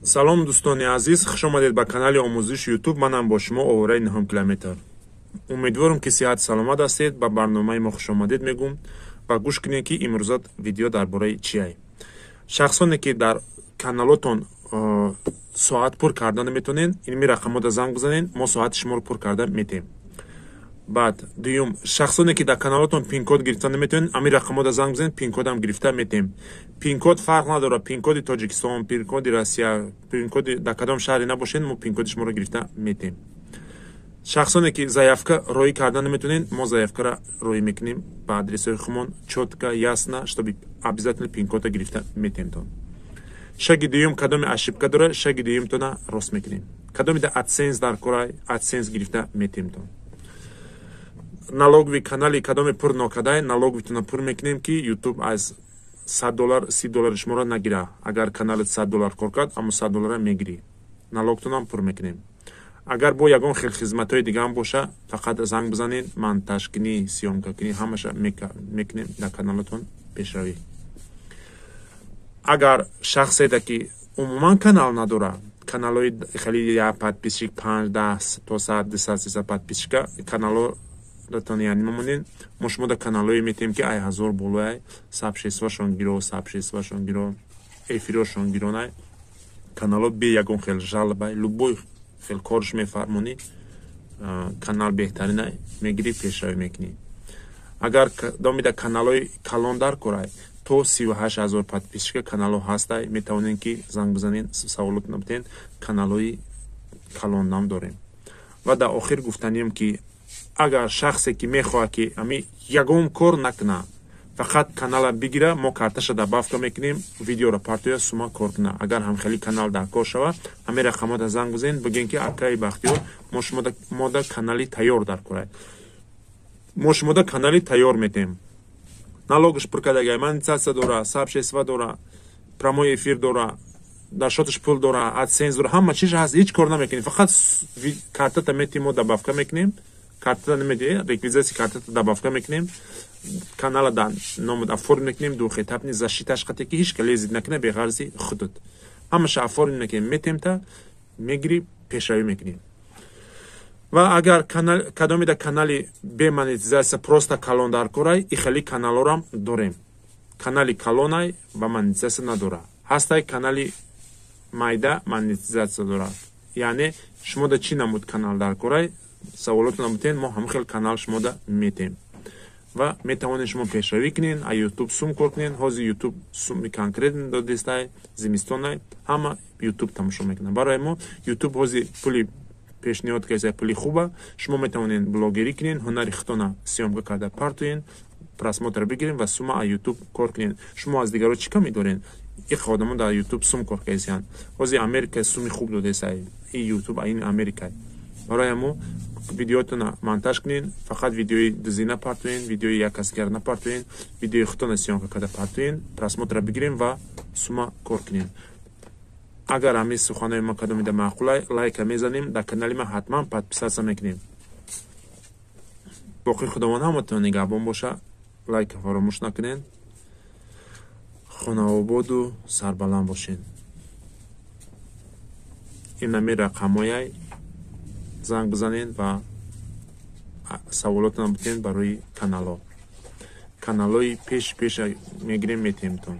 Салом, дӯстони азиз, хуш омадед ба канали омӯзиши Ютуб. Манам бо шумо, овораи ниҳом километр. Умедворам, ки сиҳат саломат ҳастед. Ба барномаи мо хуш омадед мегӯм ва гӯш кунед, ки имрӯза видео дар бораи чиай. Шахсоне, ки дар каналотон соат пур карда наметонед, инми рақамода занг бизанед, мо соати шуморо пур карда метем. Баъд дуюм, шахсоне, ки дар каналотон пинкод гирифта наметавонед, ами рақамода занг бизанед, пинкодам гирифта метем. Пинкод фарқ надорад: пинкоди Тоҷикистон, пинкоди Россия, пинкоди дар кадом шаҳре набошед, мо пинкоди шуморо гирифта метем. Шахсоне, ки заявка роӣ карда наметавонед, мо заявкаро роӣ мекунем ба адресҳои хумон, чётко, ясно, чтобы обязательно пинкода гирифта метемтон. Шаги дуюм, кадоме ошибка дора, шаги дуюмтона рост мекунем. Кадомида Адсенс дар кора, Адсенс гирифта метемтон. Налоговый канали кадоме пур нокардай, налоговитона пур мекунем, ки Ютуб аз 100 доллар 30 доллари шуморо нагира. Агар каналет 100 доллар кор кард, аммо 100 доллара мегирӣ, налогтонам пур мекунем. Агар бо ягон хел хизматҳои дигаам боша, фақат занг бизанед, монтажкунӣ, съёмкакунӣ, ҳамаша мекунем, дар каналатон пешравӣ. Агар шахседа, ки умуман канал надора, каналҳои хеле як подписчик, панҷ, 10 то 100, 200, 300 подписчика каналҳо ратон яъни мемонед, мо шумо дар каналҳое метем, ки ай 1000 болоай, сообществошон гиро, сообществошон гиро, эфирошон гиронай, каналҳо бе ягон хел жалобай, любой хел корш мефармонӣ, канал беҳтаринай, мегирӣ, пешравӣ мекунӣ. Агар домида каналҳои калон дар корай, то 38 000 подписчика каналҳо ҳастай, метавонед, ки занг бизанед, саволотона битен, каналҳои калонам дорем. Ва дар охир гуфтанием, ки агар шахсе, ки мехоҳад, ки ами ягон кор накуна, фақат канала бигира, мо карташа добавка мекунем, видеоро партоя, сума кор куна, агар ҳамхели канал дар кор шава, ҳамин рақамота занг бизанед, бигӯен, ки акаи Бахтиёр, мо шумода канали тайёр дар корай, мо шумода канали тайёр метем, налогаш пур кардагай, монетизатсия дора, сообщество дора, прямой эфир дора, дар счёташ пул дора, Адсенс дора, ҳама чиз ҳаст, ҳеҷ кор намекунем, фақат картата метем, мо добавка мекунем, картата намедиҳ, реквизити картата добавка мекунем, канала дар номуд оформ мекунем, двухэтапный защиташ қате, ки ҳеҷ ка лезить накуна беғарзи худут, ҳамаша оформ мекунем, метемта, мегирӣ, пешравӣ мекунем. Ва агар кадомида канали бе монетизатсия, просто калон дар корай, и хели каналорам дорем. Канали калонай ва монетизатсия надора ҳастай, канали майда монетизатсия дорад. Яъне шумода чӣ намуд канал дар корай, саволотона бутен, мо ҳамон хел канал шумода метем ва метавонед шумо пешравӣ кунед, а Ютуб сум кор кунед. Ҳозир Ютуб суми конкретно додистай, зимистонай, ҳама Ютуб тамошо мекунад. Барои мо Ютуб ҳозир пули пешниҳод кардааст, пули хуба. Шумо метавонед блогерӣ кунед, ҳунари худтона съёмка карда партоед, просмотр бигиред ва сума а Ютуб кор кунед. Шумо аз дигаро чӣ кам доред? Их одамо дар Ютуб сум кор кардасиянд. Ҳозир Америка суми хуб додеса, и Ютуб ин Америка. Барои мо видеотона монтаж кунед, фақат видеои дузи напартоед, видеои як касгар напартоед, видеои худтона съёмка карда партоед, просмотра бигирем ва сума кор кунед. Агар ҳамин суханои ма кадомида маъқулай, лайка мезанем, дар канали ма ҳатман подписаться мекунем. Боқӣ Худованд ҳаматон нигаҳбон боша, лайка фаромӯш накунед, хонаободу сарбаланд бошед. Ин ҳамин рақамҳояй, занг бизанед ва саволотона битен барои каналҳо. Каналҳои пеш пеша мегирем, метемтон.